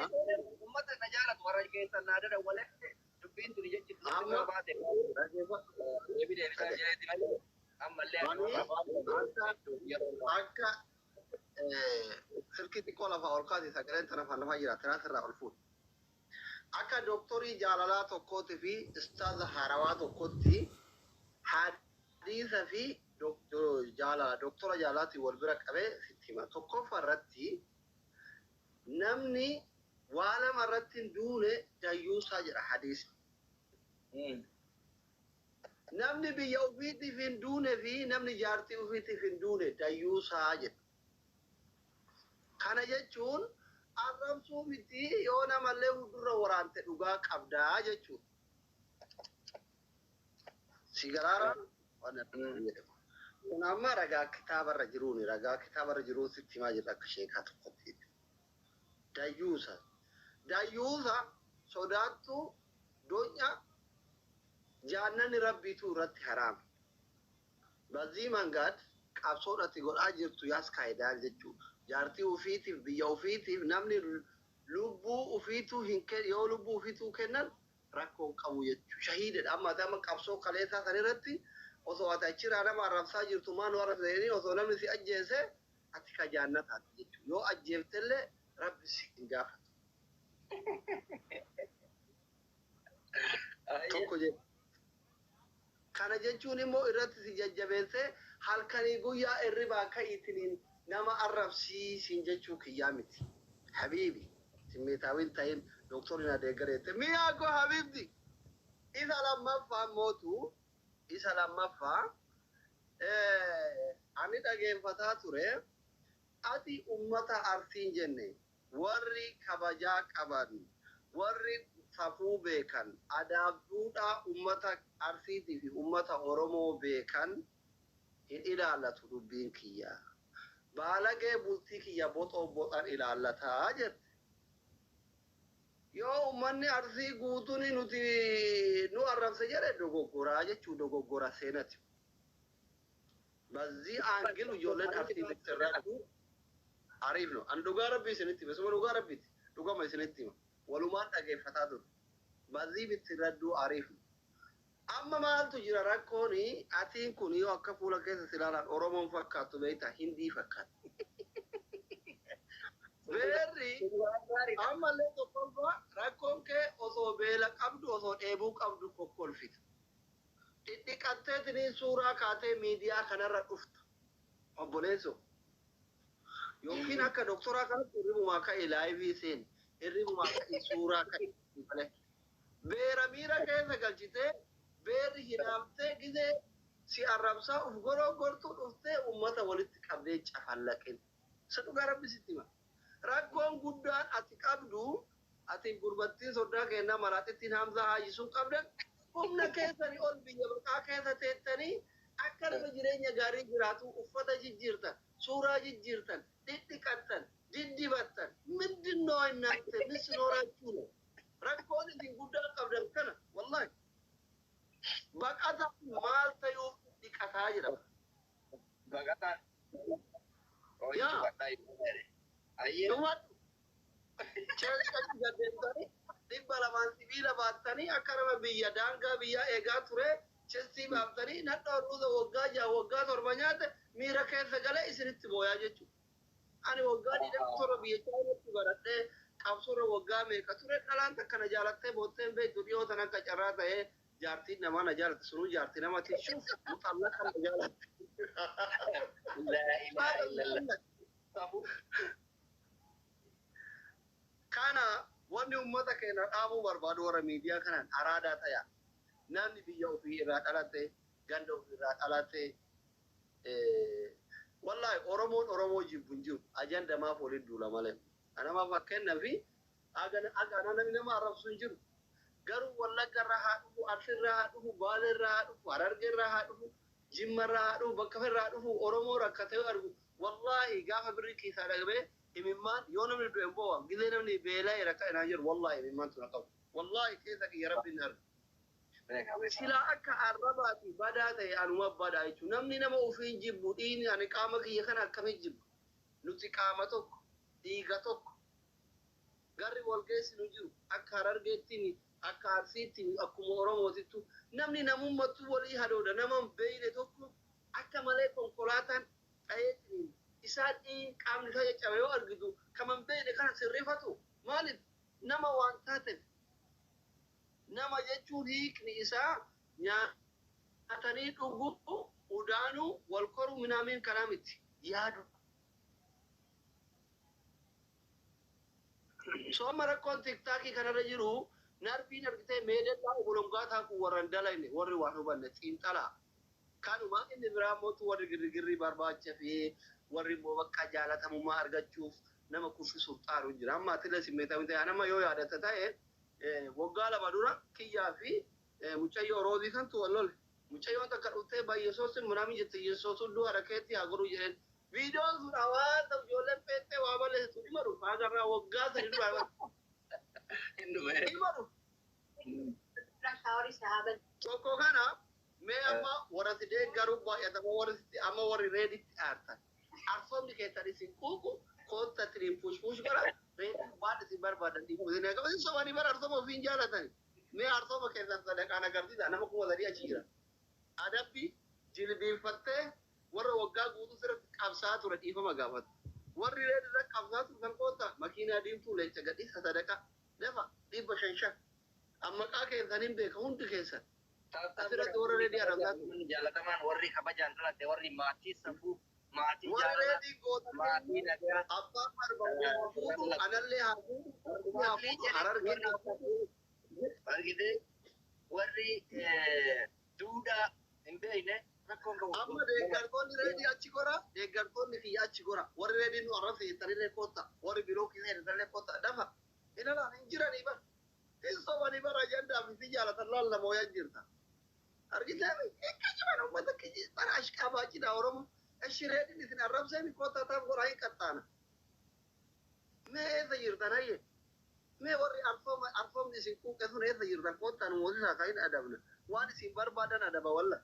uummata na jaalatu warra keessan naa dada walitti dubbiin tuni jechi amma baate. Deebi deebisaa jireetti malee ammallee akka silkii xiqqoo lafaa ol kaase sagaleen tana afaan lafaa jira tanaas irraa ol fuudha. Akka dooktorii jaalalaa tokkootii fi istaaza haarawaa tokkotti hadiisa fi dooktora jaalalaatiin wal bira qabee sitti hima. Tokkoffaa irratti namni waa lama irratti hin duune dayyuusaa jedha hadiisni. Namni biyya ofiitiif hin duune fi namni jaartii ofiitiif hin duune dayyuusaa jedha. Kana jechuun arrabsuu miti yoo namallee fuuldura waraante dhugaa qabdaa jechuudha. Si garaara waan jedhamu. Kun amma ragaa kitaabarra jiruuni ragaa kitaabarra jiruun sitti himaa jirra akka sheekaa tokkotti. Dayyuusa. Dayyuusa sodaattu donya jaannanni rabbiitu irratti haraama. በዚህ መንገድ qabsoon ati godhaa jirtu yaas kaayidaal jechuudha. Jaartii ofiitiif biyya ofiitiif namni lubbuu ofiituu hin yoo lubbuu ofiituu kennan rakkoo hin qabu jechuudha. Shahiidadha. Amma ati amma qabsoo kaleessaa san irratti osoo ati achirraa nama arrabsaa jirtu maan arrabsanii osoo namni si ajjeese ati ka jaannataati jechuudha. Yoo ajjeeftellee rabbi si hin gaafatu. Tokko jedhu. Kana jechuun immoo irratti si jajjabeessee halkanii guyyaa irribaa ka'iitiniin nama arrabsiisin jechuu kiyyaa miti. Habiibi simmeetaawin ta'in dooktorri na deeggareette miyaa koo habiibti. Isa lammaffaa mootu isa lammaffaa ani dhageeffataa ture ati ummata Arsiin jenne warri kabajaa qaban warri safuu beekan adaaf duudhaa ummata Arsiitii fi ummata Oromoo beekan hin ilaallatu dubbiin kiyya. Baalagee bultii kiyya boxoo boxan ilaallataa jette. Yoo ummanni Arsii guutuun nuti nu arrabse jedhe dogoggoraa jechuu dogoggora seenati. በዚህ angle ijoolleen Arsii bittirraatu ariif no. An dhugaa rabbii isinitti hima. Suma dhugaa rabbiiti. Dhugama isinitti hima. Walumaan dhageeffataa ture. በዚህ bittirradduu ariif no. Amma maaltu jira rakkoon atiin kun yoo akka fuula keessa si ilaalan Oromoon fakkaattu beektaa Hindii fakkaatti. Beerri ammallee tokkoffaa rakkoon kee osoo beela qabdu osoo dheebuu qabdu kokkolfita. Dhidhiqatteetiniin suuraa kaatee miidiyaa kanarra dhufta. Obboleessoo. Yookiin akka doktoraa kanatti hirribumaa ka'e laayivii seen hirribumaa ka'e suuraa ka'e malee. Beera miira keessa galchitee beerri hinaaftee gizee si arrabsaa uf gorogortu dhuftee ummata walitti qabdee cafallaqin. Isa dhugaa rabbi sitti hima. Rakkoon guddaan ati qabdu ati gurbattiin soddaa kennaa maraatittiin Hamzaa Haajisuu qabdan humna keessanii ol biyya baqaa keessa teettanii akka nama jireenya gaarii jiraatu uffata jijjiirtan, suuraa jijjiirtan, dhidhiqattan, diddibattan, ምንድነው እናንተ ምን ስኖራችሁ ነው? Rakkoon isin guddaa qabdan kana wallahi. Baqata maal tayuu lamaan sibiila baattanii akka nama biyya daangaa biyyaa eegaa ture chestii baaftanii nadhoo ruuza waggaa 6 waggaa 7 nyaate miira keessa galee isinitti booyaa jechuudha. Ani waggaa 27 biyya Chaayinaatti baradhee qabsoorra waggaa meeqa ture, dhalaan takka na jaalattee boottee hin beektu. Dhiyoo tan akka carraa ta'ee jaartiin namaa na jaalatte, sunuu jaartii namati shuuf muxallaqa na jaalatte. Laa ilaaha illallah. Safu. Kana wanni uummata keenya dhaabuu barbaadu warra miidiyaa kanaan araadaa ta'aa. Namni biyya ofii irraa dhalate, ganda ofii irraa dhalate, wallaahi Oromoon Oromoo jibbu hin jiru. Ajandamaaf walitti duula malee. Anama fakkeenyaa fi agana namni nama arrabsu hin jiru. Garuu Wallagga irraa haa dhufu, Arsii irraa haa dhufu, Baalee irraa haa dhufu, Harargee irraa haa dhufu, Jimma irraa haa dhufu, bakka irraa haa dhufu, Oromoo rakkatee argu. Wallaahi gaafa birrii keessaa dhagabee imimmaan yoo namni du'e hin boo'a. Gizee namni beela'ee rakkate naan jedhu wallaahi imimmaan tuna qabu. Wallaahi keessa kiyya Rabbiin na arga. Silaa akka arrabaati badaa ta'e anuma badaa jechuudha. Namni nama ofiin jibbu, dhiigni ani qaama kiyya kana akkamitti jibba? Nuti qaama tokko, dhiiga tokko. Garri wal geessinu jiru. Akka Harargeetti, akka Arsiitti, akkuma Oromootittu namni namummattuu walii hadooda. Nama hin beekne tokko akka malee konkolaataan dha'eetiin isaa dhiin qaamni isaa caccabe yoo argitu kama hin beekne kana sirrifatu maaliif nama waan taateef. Nama jechuun hiikni isaa nyaatanii dhuguu, udaanuu, wal koruu minaamiin kanaa miti. Yaadu. Sooma rakkoon TikTokii kanarra jiru narbiin argitee meedallaa obolongaataa kun warra hin dalagne, warri waan hubanne xiinxalaa. Kanuma inni biraa mootu warri girrigirrii barbaacha fi warri immoo bakka jaalatamummaa argachuuf nama kuffisuuf xaaru jira. Amma atilee simmeetamii ta'e nama yoo yaadatta ta'e waggaa 2 dura kiyyaa fi mucayyoo Roozii santu wal lole. Mucayyoon takka dhuftee baay'eesoosin munaamii jette, Yesuus hudduu haadha keetti haa godhuu jedheen. Viidiyoon sun hawaasa ijoolleen peettee waa balleessitu dhima dhufa. Hagarraa waggaa 3 dura dhima dhufa. Tokko kana mee amma warra si deeggaruu baay'atama, warri sitti amma warri Reeditti aartan. Arsoomni keessan isin quuqu kootta tiriin push push godha, Reediin waan isin barbaadan dhiifama isin eegama, isin sobanii bara arsooma ofiin jaalatani. Mee arsooma keessan sadaqaan agarsiisa, nama 3000 achi jira. Adabbi jilbiinfattee warra waggaa guutuu sirriitti qabsaa ture dhiifama gaafatu. Warri Reed irra qabsaa turtan kootta makiinaa diimtuu leenca gadhiisa sadaqa lafa 500 5. Ammaqaa keessan hin beeka hundi keessan. Asirratti warra Reedii arrabsaa ture. Jaalatamaan warri kabajaan dhalate, warri maatii safuu, maatii Warri jaalala, Reedii goota maatii nagaa. Abbaan barbaadu haa fuudhu, anallee haa fuudhu, haa fuudhu, Harargeen haa fuudhu. Argitee warri duudhaa hin beekne rakkoon qabu. Amma deeggartoonni Reedii achi gora, deeggartoonni kiyya achi gora. Warri Reedii nu arrabse jettanillee kootta, warri biroo keessa jettanillee kootta. Dafa. Ilalaan hin jiranii bara. Hin sobanii bara ajandaa fi si jaalatan laalla mooyaa jirta. Argitee kijiban uummata bara ashqaabaa jira Oromoo. Eshi Reediin isin arrabsee koottaa taaf gora hin qaxxaana. Mee eessa jirtan hayye? Mee warri arsooma arsoomni isin quuqe sun eessa jirtan, koottaa nu moosisaa kan hin adabna. Waan isin barbaadan adaba walla.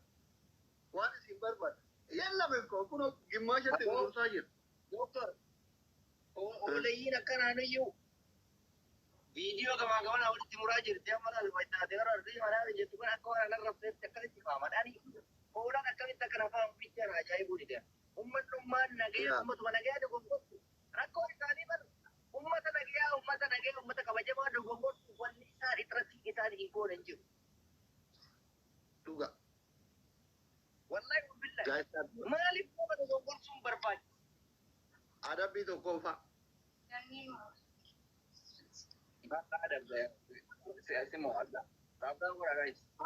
Waan isin barbaadan. Yalla ko kun gimmaashatti gurgurtaa jira. Doktor, ooleyyiin akkanaan iyyuu viidiyoo gamaa gamanaa walitti muraa jirti. Amma laal taatee warra arsii manaa jettu kan akka waan arrabseetti akkasitti faamaadhaan hoolaan akkamitti akkana faamu bichaan ajaa'ibuu dida. Uummattummaan nagaya uummatuma nagaya dogongorsu rakkoon isaanii banu uummata nagayaa, uummata nagaya, uummata kabajamaa dogongorsu wanni isaan irratti isaan hin goone hin jiru. Dhuga. Wallahi billahi. Maaliif nama dogongorsuun barbaachisa? Adabbii tokkoffaa. Bakka adabda siyaasi mo'adha.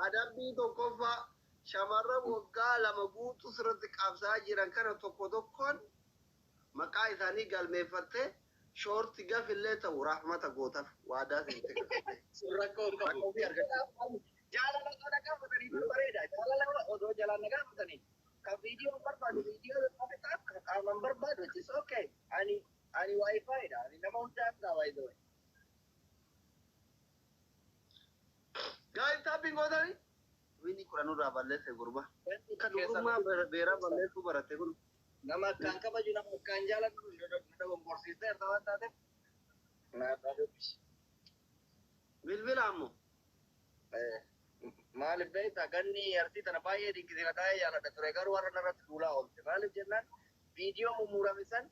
Adabbii tokkoffaa, shamarran waggaa 2 guutuu sirriitti qabsaa jiran kana tokko tokkoon maqaa isaanii galmeeffattee shoorti gafillee ta'u rahmata gootaaf waadaa seente gafatte. Sun rakkoo hin qabu. Jaalala osoo na gaafatanii bareeda. Jaalala osoo jalaan na gaafatanii. Kan viidiyoo barbaadu viidiyoo kan qaaman barbaadu, it's okay. Ani wifi dha. Ani nama hundaaf dha by the way. Gaa'il taappiin gootanii? Winni kudhanurraa balleesse gurba. Kan dubrummaa beeraa balleessuu barate kun. Nama akkaan kabaju, nama akkaan jaalatu nu dogongorsiiseerta waan taateef. Naaf dubbisi. Bilbila ammoo. Maaliif beektaa, ganni Arsii tana baay'ee dinqisiifataa jaalladha ture, garuu warra narratti duulaa oolte. Maaliif jennaan, viidiyoo mummurame san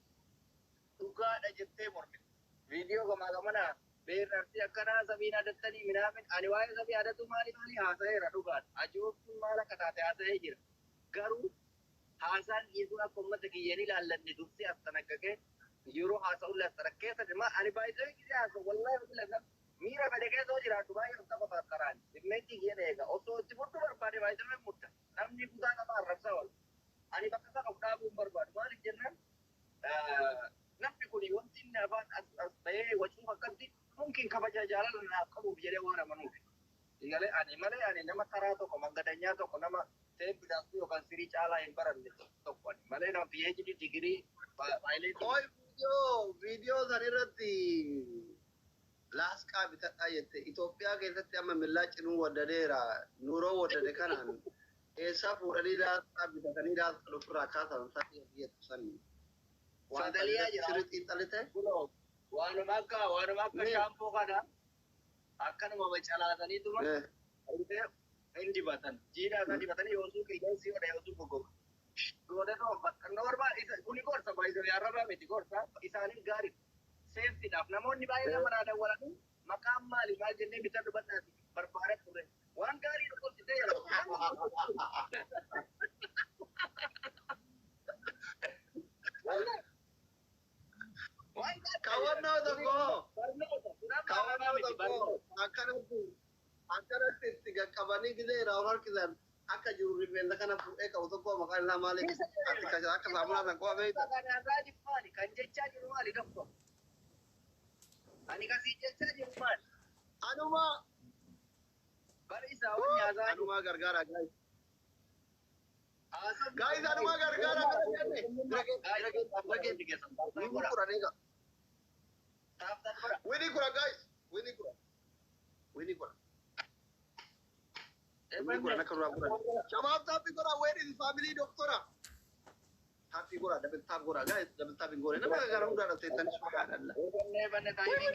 dhugaadha jettee mormite. Viidiyoo gamaa gamana beerri Arsii akkanaa sabiin adattanii minaamin, ani waa'ee sabii adatu maali maali haasa'eera, dhugaadha. Ajoobtuun maal akka taate haasa'ee jira. Garuu haasaan dhiisuun akka uummata kiyyanii ilaallanne dursee as tanaqqaqee yeroo haasa'ullee as tanaqqeessa. Ani baay'ee gisee haasa'u, wallaahi billahi, miira fedhe keessa yoo jiraadhu baay'ee of qaba faakkaraan. Dhimmeetti kiyyeen eega. Osoo itti muddu barbaade baay'ee mudda. Namni kutaa nama arrabsaa oolu. Ani bakka sana of dhaabuu hin barbaadu. Maaliif jennaan, namni kun wanti inni afaan as bahee wacuuf akkatti mumkin kabaja jaalala naaf qabuuf jedhee waan amanuuf. Galee ani malee, ani nama karaa tokko mangadanyaa tokko, nama seebbidaasuu yookaan sirii caalaa hin baranne tokko, ani malee nama PhD digirii paayileetii. Qoy, viidiyoo san irratti laasqaa bitadhaa jette. Itoophiyaa keessatti amma millaa cinuu waddadeera. Nuroo waddade kanaan eessaa fuudhanii laasqaa bitatanii laasqaa ofirraa kaasan sadii jettu san? Waan Sandaliyaa jira. sirrii xiinxalite. Kunoo, waanuma akka shaampoo kana akkanuma macalaasaniituma hin dibatan. Jiidhaa isaa dibatanii yoosuu qilleensi godha, yoosuu goggoga. Godhatoo bakka normaal isa kuni gorsa baay'isanii arrabaa miti, gorsa isaaniif gaarii. Seeftiidhaaf namoonni baay'een nama naa dawwalanii maqaan maali maal jennee bitan dubbadhaati barbaada ture. Waan gaarii dhukkubsitee yeroo. Waan gaarii. Kaawwannoo tokko. Barnoota. Kun amma Kaawwannoo arrabaa miti, tokko barnoota. akkanatti itti qaqqabanii gisee irraa ol harkisan akka jiru rifeensa kana fuudhee qabu tokko maqaan isaa maali? Ati akka saamunaa san qofa beekta. Maali kan jechaa jiru, maali tokko? Ani kasii jechaa jiru maali? Anuma Bari isaa wanni haasaa jiru. Anuma gargaara, guys. Haasaa Guys, anuma gargaara, bira kenne. Bira kenne, bira kenne, bira kenne. Wini kura neega. Wini kura, guys. Wini kura. Wini kura. Wini kura nakka duraa kura. Shabaab, tap godha. Where is family doctora? Tap godha, double tap godha, guys, double tap hin goone. Nama gargaara hundaa dha seettanii, subhaanallah. Banne, banne, taa'ee.